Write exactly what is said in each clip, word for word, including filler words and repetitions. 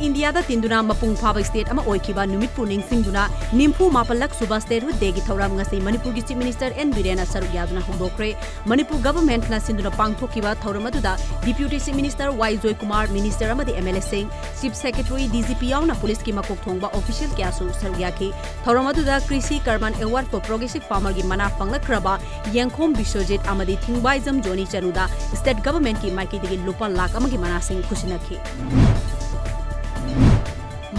ꯏꯟꯗꯤꯌꯥꯗ ꯇꯤꯟꯗꯨꯅ ꯃꯄꯨꯡ ꯐꯥꯕ state ꯑꯃ ꯑꯣꯏꯈꯤꯕ ꯅꯨꯃꯤꯠꯄꯨ ꯅꯤꯡꯁꯤꯡꯗꯨꯅ ꯅꯤꯐꯨ ꯃꯥꯄꯜꯂꯛ ꯁꯨꯕ Statehood Dayꯒꯤ ꯊꯧꯔꯝ ꯉꯁꯤ ꯃꯅꯤꯄꯨꯔꯒꯤ Chief Minister N ꯕꯤꯔꯦꯟꯅ ꯁꯔꯨꯛ ꯌꯥꯗꯨꯅ ꯍꯧꯗꯣꯛꯈ꯭ꯔꯦ꯫ ꯃꯅꯤꯄꯨꯔ governmentꯅ ꯁꯤꯟꯗꯨꯅ ꯄꯥꯡꯊꯣꯛꯈꯤꯕ ꯊꯧꯔꯝ ꯑꯗꯨꯗ Deputy Chief Minister ꯋꯥꯏ ꯖꯣꯏꯀꯨꯃꯥꯔ, Minister ꯑꯃꯗꯤ MLAꯁꯤꯡ, Chief Secretary, DGP ꯌꯥꯎꯅ policeꯀꯤ ꯃꯀꯣꯛ ꯊꯣꯡꯕ official ꯀꯌꯥꯁꯨ ꯁꯔꯨꯛ ꯌꯥꯈꯤ꯫ ꯊꯧꯔꯝ ꯑꯗꯨꯗ Krishi Karman Award for Progressive Farmerꯒꯤ ꯃꯅꯥ ꯐꯪꯂꯛꯈ꯭ꯔꯕ ꯌꯦꯡꯈꯣꯝ ꯕꯤꯁ꯭ꯋꯖꯤꯠ ꯑꯃꯗꯤ ꯊꯤꯡꯕꯥꯏꯖꯝ ꯖꯣꯅꯤ ꯆꯅꯨꯗ state governmentꯀꯤ ꯃꯥꯏꯀꯩꯗꯒꯤ ꯂꯨꯄꯥ ꯂꯥꯈ ꯑꯃꯒꯤ ꯃꯅꯥꯁꯤꯡ ꯈꯨꯠꯁꯤꯟꯅꯈꯤ꯫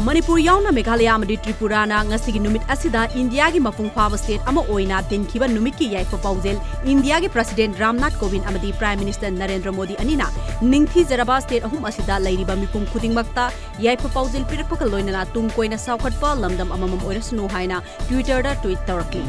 ꯃꯅꯤꯄꯨꯔ ꯌꯥꯎꯅ ꯃꯦꯘꯥꯂꯌꯥ ꯑꯃꯗꯤ ꯇ꯭ꯔꯤꯄꯨꯔꯥꯅ ꯉꯁꯤꯒꯤ ꯅꯨꯃꯤꯠ ꯑꯁꯤꯗ ꯏꯟꯗꯤꯌꯥꯒꯤ ꯃꯄꯨꯡ ꯐꯥꯕ state ꯑꯃ ꯑꯣꯏꯅ ꯇꯤꯟꯈꯤꯕ ꯅꯨꯃꯤꯠꯀꯤ ꯌꯥꯏꯐ ꯄꯥꯎꯖꯦꯜ ꯏꯟꯗꯤꯌꯥꯒꯤ President ꯔꯥꯝꯅꯥꯊ ꯀꯣꯕꯤꯟꯗ ꯑꯃꯗꯤ Prime Minister ꯅꯔꯦꯟꯗ꯭ꯔ ꯃꯣꯗꯤ ꯑꯅꯤꯅ ꯅꯤꯡꯊꯤꯖꯔꯕ state ꯑꯍꯨꯝ ꯑꯁꯤꯗ ꯂꯩꯔꯤꯕ ꯃꯤꯄꯨꯝ ꯈꯨꯗꯤꯡꯃꯛꯇ ꯌꯥꯏꯐ ꯄꯥꯎꯖꯦꯜ ꯄꯤꯔꯛꯄꯒ ꯂꯣꯏꯅꯅ ꯇꯨꯡ ꯀꯣꯏꯅ ꯆꯥꯎꯈꯠꯄ ꯂꯝꯗꯝ ꯑꯃꯃꯝ ꯑꯣꯏꯔꯁꯅꯨ ꯍꯥꯏꯅ Twitterꯗ tweet ꯇꯧꯔꯛꯂꯤ꯫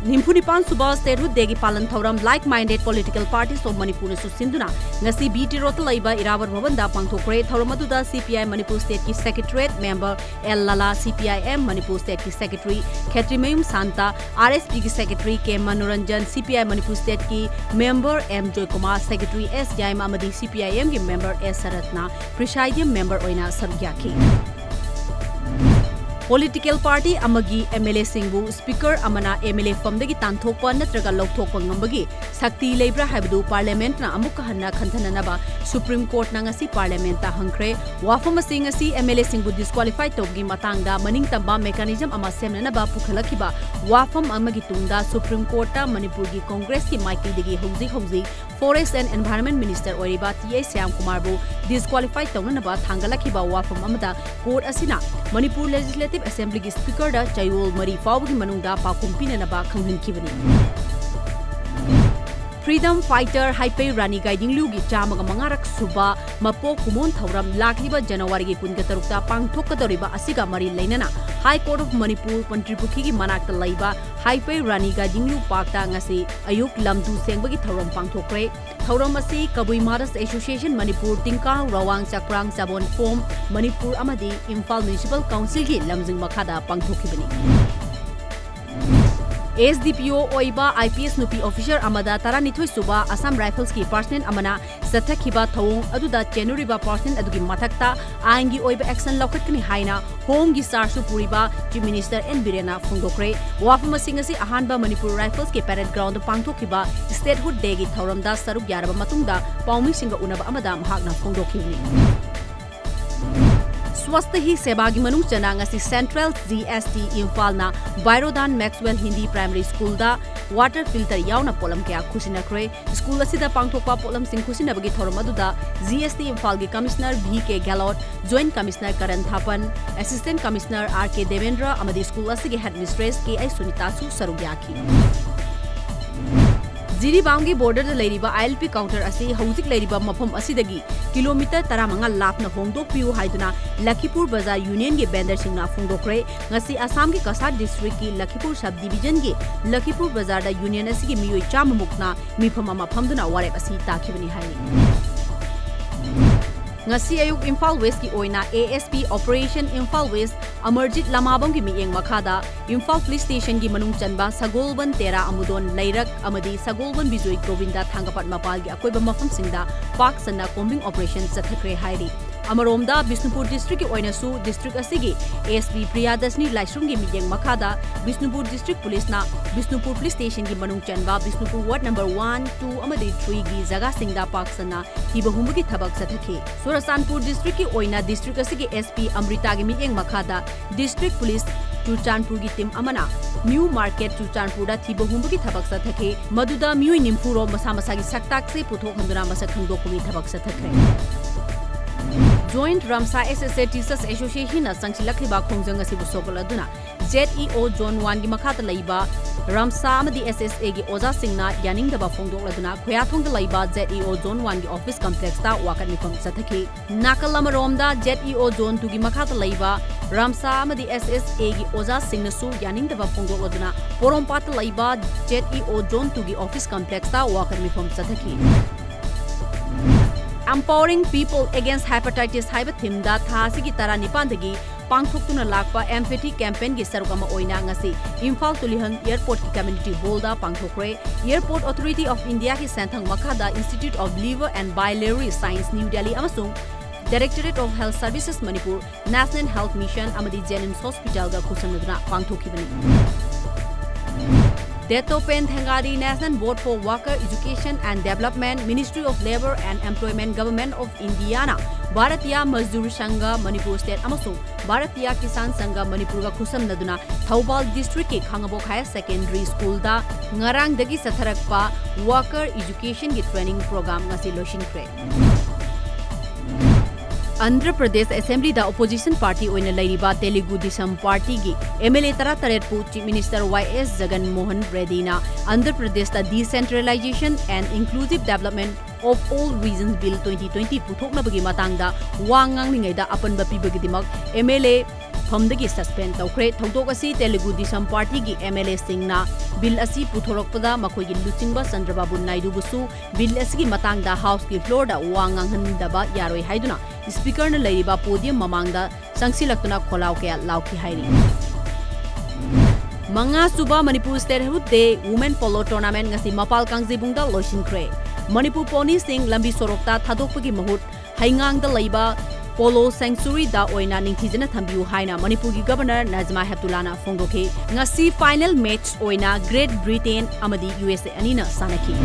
ꯅꯤꯐꯨ ꯅꯤꯄꯥꯟ ꯁꯨꯕ Statehood Dayꯒꯤ ꯄꯥꯂꯟ ꯊꯧꯔꯝ Like Minded Political Parties of Manipurꯅꯁꯨ ꯁꯤꯟꯗꯨꯅ ꯉꯁꯤ B T Roadꯇ ꯂꯩꯕ ꯏꯔꯥꯕꯣꯠ ꯚꯕꯟꯗ ꯄꯥꯡꯊꯣꯛꯈ꯭ꯔꯦ꯫ ꯊꯧꯔꯝ ꯑꯗꯨꯗ C P I Manipur Stateꯀꯤ Secretariat member L ꯂꯂꯥ, C P I M Manipur Stateꯀꯤ Secretary Khetrimayum Santa, R S Pꯒꯤ Secretary K Manoranjan, C P I Manipur Stateꯀꯤ member M Joykumar, Secretary S ꯌꯥꯏꯃ ꯑꯃꯗꯤ C P I Mꯒꯤ member S ꯁꯔꯠꯅ presidium member ꯑꯣꯏꯅ ꯁꯔꯨꯛ ꯌꯥꯈꯤ꯫ Political party ꯑꯃꯒꯤ MLAꯁꯤꯡꯕꯨ Speaker ꯑꯃꯅ MLA ꯐꯝꯗꯒꯤ ꯇꯥꯟꯊꯣꯛꯄ ꯅꯠꯇ꯭ꯔꯒ ꯂꯧꯊꯣꯛꯄ ꯉꯝꯕꯒꯤ ꯁꯛꯇꯤ ꯂꯩꯕ꯭ꯔꯥ ꯍꯥꯏꯕꯗꯨ Parliamentꯅ ꯑꯃꯨꯛꯀ ꯍꯟꯅ ꯈꯟꯊꯅꯅꯕ Supreme Courtꯅ ꯉꯁꯤ Parliamentꯇ ꯍꯪꯈ꯭ꯔꯦ꯫ ꯋꯥꯐꯝ ꯑꯁꯤ ꯉꯁꯤ MLAꯁꯤꯡꯕꯨ disqualify ꯇꯧꯕꯒꯤ ꯃꯇꯥꯡꯗ ꯃꯅꯤꯡꯇꯝꯕ mechanism ꯑꯃ ꯁꯦꯝꯅꯅꯕ ꯄꯨꯈꯠꯂꯛꯈꯤꯕ ꯋꯥꯐꯝ ꯑꯃꯒꯤ ꯇꯨꯡꯗ Supreme Courtꯇ ꯃꯅꯤꯄꯨꯔꯒꯤ Congressꯀꯤ ꯃꯥꯏꯀꯩꯗꯒꯤ ꯍꯧꯖꯤꯛ ꯍꯧꯖꯤꯛ Forest and Environment Minister ꯑꯣꯏꯔꯤꯕ T I ꯁ꯭ꯌꯥꯝꯀꯨꯃꯥꯔꯕꯨ disqualify ꯇꯧꯅꯅꯕ ꯊꯥꯡꯒꯠꯂꯛꯈꯤꯕ ꯋꯥꯐꯝ ꯑꯃꯗ Court ꯑꯁꯤꯅ ꯃꯅꯤꯄꯨꯔ Legislative Assemblyꯒꯤ Speakerꯗ ꯆꯌꯣꯜ ꯃꯔꯤ ꯐꯥꯎꯕꯒꯤ ꯃꯅꯨꯡꯗ ꯄꯥꯎꯈꯨꯝ ꯄꯤꯅꯅꯕ ꯈꯪꯍꯟꯈꯤꯕꯅꯤ꯫ Freedom fighter ꯍꯥꯏꯄꯩ ꯔꯥꯅꯤ ꯒꯥꯏꯗꯤꯡꯂꯨꯒꯤ ꯆꯥꯝꯃꯒ ꯃꯉꯥꯔꯛ ꯁꯨꯕ ꯃꯄꯣꯛ ꯀꯨꯝꯑꯣꯟ ꯊꯧꯔꯝ ꯂꯥꯛꯂꯤꯕ Januaryꯒꯤ ꯀꯨꯟꯒ ꯇꯔꯨꯛꯇ ꯄꯥꯡꯊꯣꯛꯀꯗꯧꯔꯤꯕ ꯑꯁꯤꯒ ꯃꯔꯤ ꯂꯩꯅꯅ High Court of Manipur ꯃꯟꯇ꯭ꯔꯤ ꯄꯨꯈ꯭ꯔꯤꯒꯤ ꯃꯅꯥꯛꯇ ꯂꯩꯕ ꯍꯥꯏꯄꯩ ꯔꯥꯅꯤ ꯒꯥꯏꯗꯤꯡꯂꯨ parkꯇ ꯉꯁꯤ ꯑꯌꯨꯛ ꯂꯝ ꯇꯨ ꯁꯦꯡꯕꯒꯤ ꯊꯧꯔꯝ ꯄꯥꯡꯊꯣꯛꯈ꯭ꯔꯦ꯫ ꯊꯧꯔꯝ ꯑꯁꯤ Kabui Mothers Association Manipur, Tingkang, Rawang, Chaprang, Chabon Phom Manipur ꯑꯃꯗꯤ Imphal Municipal Councilꯒꯤ ꯂꯝꯖꯤꯡ ꯃꯈꯥꯗ ꯄꯥꯡꯊꯣꯛꯈꯤꯕꯅꯤ꯫ ꯑꯦꯁ ꯗꯤ ꯄꯤ ꯑꯣ ꯑꯣꯏꯕ ꯑꯥꯏ ꯄꯤ ꯑꯦꯁ ꯅꯨꯄꯤ ꯑꯣꯐꯤꯁꯔ ꯑꯃꯗ ꯇꯔꯥꯅꯤꯊꯣꯏ ꯁꯨꯕ ꯑꯁꯥꯝ ꯔꯥꯏꯐꯜꯁꯀꯤ ꯄꯥꯔꯁꯅꯦꯜ ꯑꯃꯅ ꯆꯠꯊꯈꯤꯕ ꯊꯧꯑꯣꯡ ꯑꯗꯨꯗ ꯆꯦꯟꯅꯔꯤꯕ ꯄꯥꯔꯁꯅꯦꯜ ꯑꯗꯨꯒꯤ ꯃꯊꯛꯇ ꯑꯥꯏꯟꯒꯤ ꯑꯣꯏꯕ ꯑꯦꯛꯁꯟ ꯂꯧꯈꯠꯀꯅꯤ ꯍꯥꯏꯅ ꯍꯣꯝꯒꯤ ꯆꯥꯔꯖꯁꯨ ꯄꯨꯔꯤꯕ ꯆꯤꯐ ꯃꯤꯅꯤꯁꯇꯔ ꯑꯦꯟ ꯕꯤꯔꯦꯟꯅ ꯐꯣꯡꯗꯣꯛꯈ꯭ꯔꯦ꯫ ꯋꯥꯐꯝꯁꯤꯡ ꯑꯁꯤ ꯑꯍꯥꯟꯕ ꯃꯅꯤꯄꯨꯔ ꯔꯥꯏꯐꯜꯁꯀꯤ ꯄꯦꯔꯦꯗ ꯒ꯭ꯔꯥꯎꯟꯗ ꯄꯥꯡꯊꯣꯛꯈꯤꯕ ꯁ꯭ꯇꯦꯠꯍꯨꯗ ꯗꯦꯒꯤ ꯊꯧꯔꯝꯗ ꯁꯔꯨꯛ ꯌꯥꯔꯕ ꯃꯇꯨꯡꯗ ꯄꯥꯎꯃꯤꯁꯤꯡꯒ ꯎꯅꯕ ꯑꯃꯗ ꯃꯍꯥꯛꯅ ꯐꯣꯡꯗꯣꯛꯈꯤꯕꯅꯤ꯫ ꯁ꯭ꯋꯥꯁꯇ ꯍꯤ ꯁꯦꯕꯥꯒꯤ ꯃꯅꯨꯡ ꯆꯟꯅ ꯉꯁꯤ central G S T ꯏꯝꯐꯥꯜꯅ ꯚꯥꯏꯔꯣꯗꯥꯟ ꯃꯦꯛꯁꯋꯦꯜ Hindi primary ꯁ꯭ꯀꯨꯜꯗ ꯋꯥꯇꯔ ꯐꯤꯜꯇꯔ ꯌꯥꯎꯅ ꯄꯣꯠꯂꯝ ꯀꯌꯥ ꯈꯨꯠꯁꯤꯟꯅꯈ꯭ꯔꯦ꯫ ꯁ꯭ꯀꯨꯜ ꯑꯁꯤꯗ ꯄꯥꯡꯊꯣꯛꯄ ꯄꯣꯠꯂꯝꯁꯤꯡ ꯈꯨꯠꯁꯤꯟꯅꯕꯒꯤ ꯊꯧꯔꯝ ꯑꯗꯨꯗ ꯖꯤ ꯑꯦꯁ ꯇꯤ ꯏꯝꯐꯥꯜꯒꯤ commissioner V K Gehlot, joint commissioner Karan Thapan, assistant commissioner R K Devendra ꯑꯃꯗꯤ ꯁ꯭ꯀꯨꯜ ꯑꯁꯤꯒꯤ ꯍꯦꯗ ꯃꯤꯁꯇ꯭ꯔꯦꯁ ꯀꯦ ꯑꯩꯆ ꯁꯨꯅꯤꯇꯥꯁꯨ ꯁꯔꯨꯛ ꯌꯥꯈꯤ꯫ ꯖꯤꯔꯤꯕꯥꯝꯒꯤ ꯕꯣꯔꯗꯔꯗ ꯂꯩꯔꯤꯕ ꯑꯥꯏ ꯑꯦꯜ ꯄꯤ ꯀꯥꯎꯟꯇꯔ ꯑꯁꯤ ꯍꯧꯖꯤꯛ ꯂꯩꯔꯤꯕ ꯃꯐꯝ ꯑꯁꯤꯗꯒꯤ ꯀꯤꯂꯣꯃꯤꯇꯔ ꯇꯔꯥꯃꯉꯥ ꯂꯥꯞꯅ ꯍꯣꯡꯗꯣꯛꯄꯤꯌꯨ ꯍꯥꯏꯗꯨꯅ ꯂꯈꯤꯄꯨꯔ ꯕꯖꯥꯔ ꯌꯨꯅꯤꯌꯟꯒꯤ ꯚꯦꯟꯗꯔꯁꯤꯡꯅ ꯐꯣꯡꯗꯣꯛꯈ꯭ꯔꯦ꯫ ꯉꯁꯤ ꯑꯁꯥꯝꯒꯤ ꯀꯁꯥꯔ ꯗꯤꯁꯇ꯭ꯔꯤꯛꯀꯤ ꯂꯈꯤꯄꯨꯔ ꯁꯕ ꯗꯤꯚꯤꯖꯟꯒꯤ ꯂꯈꯤꯄꯨꯔ ꯕꯖꯥꯔꯗ ꯌꯨꯅꯤꯌꯟ ꯑꯁꯤꯒꯤ ꯃꯤꯑꯣꯏ ꯆꯥꯝꯃ ꯃꯨꯛꯅ ꯃꯤꯐꯝ ꯑꯃ ꯐꯝꯗꯨꯅ ꯋꯥꯔꯦꯞ ꯑꯁꯤ ꯇꯥꯈꯤꯕꯅꯤ ꯍꯥꯏꯔꯤ꯫ ꯉꯁꯤ ꯑꯌꯨꯛ ꯏꯝꯐꯥꯜ ꯋꯦꯁꯀꯤ ꯑꯣꯏꯅ A S P operation Imphal west Amarjit ꯂꯃꯥꯕꯝꯒꯤ ꯃꯤꯠꯌꯦꯡ ꯃꯈꯥꯗ ꯏꯝꯐꯥꯜ ꯄꯨꯂꯤꯁ ꯁ꯭ꯇꯦꯁꯟꯒꯤ ꯃꯅꯨꯡ ꯆꯟꯕ ꯁꯒꯣꯜꯕꯟ ꯇꯦꯔꯥ ꯑꯃꯨꯗꯣꯟ ꯂꯩꯔꯛ ꯑꯃꯗꯤ ꯁꯒꯣꯜꯕꯟ ꯕꯤꯖꯣꯏ ꯒꯣꯕꯤꯟꯗ ꯊꯥꯡꯒꯄꯥꯠ ꯃꯄꯥꯜꯒꯤ ꯑꯀꯣꯏꯕ ꯃꯐꯝꯁꯤꯡꯗ ꯄꯥꯛ ꯁꯟꯅ ꯀꯣꯝꯕꯤꯡ ꯑꯣꯄꯔꯦꯁꯟ ꯆꯠꯊꯈ꯭ꯔꯦ ꯍꯥꯏꯔꯤ꯫ ꯑꯃꯔꯣꯝꯗ ꯕꯤꯁꯅꯨꯄꯨꯔ ꯗꯤꯁꯇ꯭ꯔꯤꯛꯀꯤ ꯑꯣꯏꯅꯁꯨ ꯗꯤꯁꯇ꯭ꯔꯤꯛ ꯑꯁꯤꯒꯤ ꯑꯦꯁ ꯄꯤ ꯄ꯭ꯔꯤꯌꯥꯗꯔꯁꯤꯅꯤ ꯂꯥꯏꯁ꯭ꯔꯝꯒꯤ ꯃꯤꯠꯌꯦꯡ ꯃꯈꯥꯗ ꯕꯤꯁꯅꯨꯄꯨꯔ ꯗꯤꯁꯇ꯭ꯔꯤꯛ ꯄꯨꯂꯤꯁꯅ ꯕꯤꯁꯅꯨꯄꯨꯔ ꯄꯨꯂꯤꯁ ꯁ꯭ꯇꯦꯁꯟꯒꯤ ꯃꯅꯨꯡ ꯆꯟꯕ Bishnupur ward number one, two ꯑꯃꯗꯤ ꯊ꯭ꯔꯤꯒꯤ ꯖꯒꯥꯁꯤꯡꯗ ꯄꯥꯛ ꯁꯟꯅ ꯊꯤꯕ ꯍꯨꯝꯕꯒꯤ ꯊꯕꯛ ꯆꯠꯊꯈꯤ꯫ ꯆꯨꯔꯆꯥꯟꯄꯨꯔ ꯗꯤꯁꯇ꯭ꯔꯤꯛꯀꯤ ꯑꯣꯏꯅ ꯗꯤꯁꯇ꯭ꯔꯤꯛ ꯑꯁꯤꯒꯤ ꯑꯦꯁ ꯄꯤ ꯑꯃ꯭ꯔꯤꯇꯥꯒꯤ ꯃꯤꯠꯌꯦꯡ ꯃꯈꯥꯗ ꯗꯤꯁꯇ꯭ꯔꯤꯛ ꯄꯨꯂꯤꯁ ꯆꯨꯔꯆꯥꯟꯄꯨꯔꯒꯤ ꯇꯤꯝ ꯑꯃꯅ ꯅ꯭ꯌꯨ ꯃꯥꯔꯀꯦꯠ ꯆꯨꯔꯆꯥꯟꯄꯨꯔꯗ ꯊꯤꯕ ꯍꯨꯝꯕꯒꯤ ꯊꯕꯛ ꯆꯠꯊꯈꯤ꯫ ꯃꯗꯨꯗ ꯃꯤꯑꯣꯏ ꯅꯤꯐꯨ ꯔꯣꯝ ꯃꯁꯥ ꯃꯁꯥꯒꯤ ꯁꯛꯇꯥꯛꯁꯦ ꯄꯨꯊꯣꯛꯍꯟꯗꯨꯅ ꯃꯁꯛ ꯈꯪꯗꯣꯛꯄꯒꯤ ꯊꯕꯛ ꯆꯠꯊꯈ꯭ꯔꯦ꯫ ꯖꯣꯏꯟꯠ ꯔꯝꯁꯥ ꯑꯦꯁ ꯑꯦꯁ ꯑꯦ ꯇꯤꯆꯔꯁ ꯑꯦꯁꯣꯁꯤꯌꯦꯁꯟꯅ ꯆꯪꯁꯤꯜꯂꯛꯂꯤꯕ ꯈꯣꯡꯖꯪ ꯑꯁꯤꯕꯨ ꯁꯧꯒꯠꯂꯗꯨꯅ ꯖꯦꯗ ꯏ ꯑꯣ ꯖꯣꯟ ꯋꯥꯟꯒꯤ ꯃꯈꯥꯗ ꯂꯩꯕ ꯔꯝꯁꯥ ꯑꯃꯗꯤ ꯑꯦꯁ ꯑꯦꯁ ꯑꯦꯒꯤ ꯑꯣꯖꯥꯁꯤꯡꯅ ꯌꯥꯅꯤꯡꯗꯕ ꯐꯣꯡꯗꯣꯛꯂꯗꯨꯅ ꯈꯨꯌꯥꯊꯣꯡꯗ ꯂꯩꯕ ꯖꯦꯗ ꯏ ꯑꯣ ꯖꯣꯟ ꯋꯥꯟꯒꯤ ꯑꯣꯐꯤꯁ ꯀꯝꯄ꯭ꯂꯦꯛꯁꯇ ꯋꯥꯀꯠ ꯃꯤꯐꯝ ꯆꯠꯊꯈꯤ꯫ ꯅꯥꯀꯜ ꯑꯃꯔꯣꯝꯗ ꯖꯦꯗ ꯏ ꯑꯣ ꯖꯣꯟ ꯇꯨꯒꯤ ꯃꯈꯥꯗ ꯂꯩꯕ ꯔꯝꯁꯥ ꯑꯃꯗꯤ ꯑꯦꯁ ꯑꯦꯁ ꯑꯦꯒꯤ ꯑꯣꯖꯥꯁꯤꯡꯅꯁꯨ ꯌꯥꯅꯤꯡꯗꯕ ꯐꯣꯡꯗꯣꯛꯂꯗꯨꯅ ꯄꯣꯔꯣꯝꯄꯥꯠꯇ ꯂꯩꯕ ꯖꯦꯗ ꯏ ꯑꯣ ꯖꯣꯟ ꯇꯨꯒꯤ ꯑꯣꯐꯤꯁ ꯀꯝꯄ꯭ꯂꯦꯛꯁꯇ ꯋꯥꯀꯠ ꯃꯤꯐꯝ ꯆꯠꯊꯈꯤ꯫ Empowering People Against Hepatitis ꯍꯥꯏꯕ ꯊꯤꯝꯗ ꯊꯥ ꯑꯁꯤꯒꯤ ꯇꯔꯥꯅꯤꯄꯥꯟꯗꯒꯤ ꯄꯥꯡꯊꯣꯛꯇꯨꯅ ꯂꯥꯛꯄ empathy campaignꯒꯤ ꯁꯔꯨꯛ ꯑꯃ ꯑꯣꯏꯅ ꯉꯁꯤ Imphal Tulihal airportꯀꯤ community hallꯗ ꯄꯥꯡꯊꯣꯛꯈ꯭ꯔꯦ꯫ Airport Authority of Indiaꯒꯤ ꯁꯦꯟꯊꯪ ꯃꯈꯥꯗ Institute of Liver and Biliary Science, New Delhi ꯑꯃꯁꯨꯡ Directorate of Health Services Manipur, National Health Mission ꯑꯃꯗꯤ Jennings Hospitalꯒ ꯈꯨꯠꯁꯝꯅꯗꯨꯅ ꯄꯥꯡꯊꯣꯛꯈꯤꯕꯅꯤ꯫ ꯗꯦꯇꯣꯄꯦꯟ ꯊꯦꯡꯒꯥꯗꯤ National Board for Worker Education and Development, Ministry of Labour and Employment, Government of Indiaꯅ Bharatiya ꯃꯖꯗꯨꯔ Sangh Manipur state ꯑꯃꯁꯨꯡ ꯚꯥꯔꯇꯤꯌꯥ ꯀꯤꯁꯥꯟ ꯁꯪꯘ ꯃꯅꯤꯄꯨꯔꯒ ꯈꯨꯠꯁꯝꯅꯗꯨꯅ ꯊꯧꯕꯥꯜ districtꯀꯤ ꯈꯥꯉꯕꯣꯛ Higher Secondary Schoolꯗ ꯉꯔꯥꯡꯗꯒꯤ ꯆꯠꯊꯔꯛꯄ worker educationꯒꯤ training program ꯉꯁꯤ ꯂꯣꯏꯁꯤꯟꯈ꯭ꯔꯦ꯫ Andhra Pradesh Assemblyꯗ opposition party ꯑꯣꯏꯅ ꯂꯩꯔꯤꯕ Telugu Desam Partyꯒꯤ MLA ꯇꯔꯥꯇꯔꯦꯠꯄꯨ Chief Minister Y S Jagan Mohan Reddyꯅ Andhra ꯄ꯭ꯔꯗꯦꯁꯇ Decentralization and Inclusive Development of All Regions Bill twenty twenty ꯄꯨꯊꯣꯛꯅꯕꯒꯤ ꯃꯇꯥꯡꯗ ꯋꯥ ꯉꯥꯡꯂꯤꯉꯩꯗ ꯑꯄꯟꯕ ꯄꯤꯕꯒꯤꯗꯃꯛ MLA ꯐꯝꯗꯒꯤ suspend ꯇꯧꯈ꯭ꯔꯦ꯫ ꯊꯧꯗꯣꯛ ꯑꯁꯤ Telugu Desam Partyꯒꯤ MLAꯁꯤꯡꯅ bill ꯑꯁꯤ ꯄꯨꯊꯣꯔꯛꯄꯗ ꯃꯈꯣꯏꯒꯤ ꯂꯨꯆꯤꯡꯕ ꯆꯟꯗ꯭ꯔꯕꯥꯕꯨ ꯅꯥꯏꯗꯨꯕꯨꯁꯨ bill ꯑꯁꯤꯒꯤ ꯃꯇꯥꯡꯗ Houseꯀꯤ floorꯗ ꯋꯥ ꯉꯥꯡꯍꯟꯗꯕ ꯌꯥꯔꯣꯏ ꯍꯥꯏꯗꯨꯅ Speakerꯅ ꯂꯩꯔꯤꯕ podium ꯃꯃꯥꯡꯗ ꯆꯪꯁꯤꯜꯂꯛꯇꯨꯅ ꯈꯣꯜꯂꯥꯎ ꯀꯌꯥ ꯂꯥꯎꯈꯤ ꯍꯥꯏꯔꯤ꯫ ꯃꯉꯥꯁꯨꯕ Manipur Statehood Day Women Polo Tournament ꯉꯁꯤ ꯃꯄꯥꯜ ꯀꯥꯡꯖꯩꯕꯨꯡꯗ ꯂꯣꯏꯁꯤꯟꯈ꯭ꯔꯦ꯫ ꯃꯅꯤꯄꯨꯔ ponyꯁꯤꯡ ꯂꯝꯕꯤ ꯁꯣꯔꯣꯛꯇ ꯊꯥꯗꯣꯛꯄꯒꯤ ꯃꯍꯨꯠ ꯍꯩꯉꯥꯡꯗ ꯂꯩꯕ Polo Sanctuaryꯗ ꯑꯣꯏꯅ ꯅꯤꯡꯊꯤꯖꯅ ꯊꯝꯕꯤꯌꯨ ꯍꯥꯏꯅ ꯃꯅꯤꯄꯨꯔꯒꯤ Governor ꯅꯖꯃꯥ ꯍꯦꯞꯇꯨꯂꯥꯅ ꯐꯣꯡꯗꯣꯛꯈꯤ꯫ ꯉꯁꯤ final match ꯑꯣꯏꯅ Great Britain ꯑꯃꯗꯤ USA ꯑꯅꯤꯅ ꯁꯥꯟꯅꯈꯤ꯫